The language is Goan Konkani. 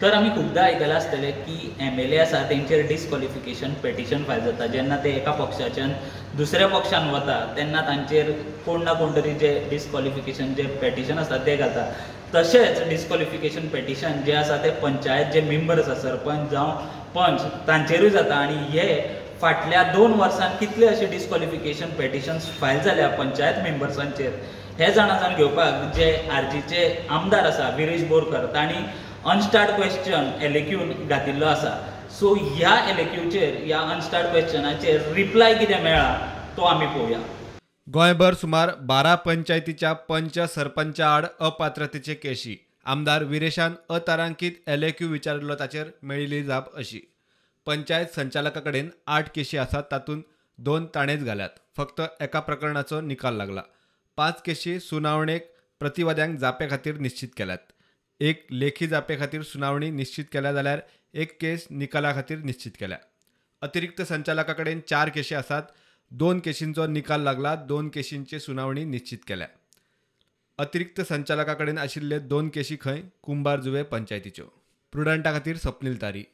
तर आमी खुबदां आयकलां आसतलें की एमएलए आसा तेंचेर डिसक्वॉलिफिकेशन पेटिशन फायल जाता. जेन्ना ते एका पक्षाच्यान दुसऱ्या पक्षान वता तेन्ना तांचेर कोण ना कोण तरी जे डिसक्वॉलिफिकेशन जे पेटिशन आसता ते घालता. तशेंच डिसक्वॉलिफिकेशन पेटिशन जे आसा ते पंचायत जे मेंबर आसा, सरपंच जावं पंच, तांचेरूय जाता. आनी हे फाटल्या 2 वर्सांत कितले अशे डिसक्वॉलिफिकेशन पेटिशन्स फायल जाल्या पंचायत मेंबर्सांचेर हे जाणा जावन घेवपाक जे आरजीचे आमदार आसा विरेश बोरकर तांणी अनस्टार्ड क्वेश्चन एलएक्यून घातिल्लो आसा. सो ह्या एलएक्यूचेर, ह्या अनस्टार्ड क्वेश्चनाचेर रिप्लाय कितें मेळ्ळा तो आमी पळोवया. गोंयभर सुमार 12 पंचायतीच्या पंच सरपंचा आड अपात्रतेचे केशी. आमदार विरेशान अतारांकीत एलएक्यू विचारिल्लो ताचेर मेळिल्ली जाप अशी: पंचायत संचालका कडेन 8 केशी आसात, तातूंत 2 ताणेच घाल्यात. फक्त एका प्रकरणाचो निकाल लागला. 5 केशी सुनावणेक प्रतिवाद्यांक जापे खातीर निश्चित केल्यात. 1 लेखी जापे खातीर सुनावणी निश्चित केल्या जाल्यार 1 केस निकाला खातीर निश्चित केल्या. अतिरिक्त संचालका कडेन 4 केशी आसात. 2 केशींचो निकाल लागला. 2 केशींची सुनावणी निश्चित केल्या. अतिरिक्त संचालका कडेन आशिल्ले 2 केशी खंय कुंभार जुवे पंचायतीच्यो. प्रुडंटा खातीर स्वप्नील तारी.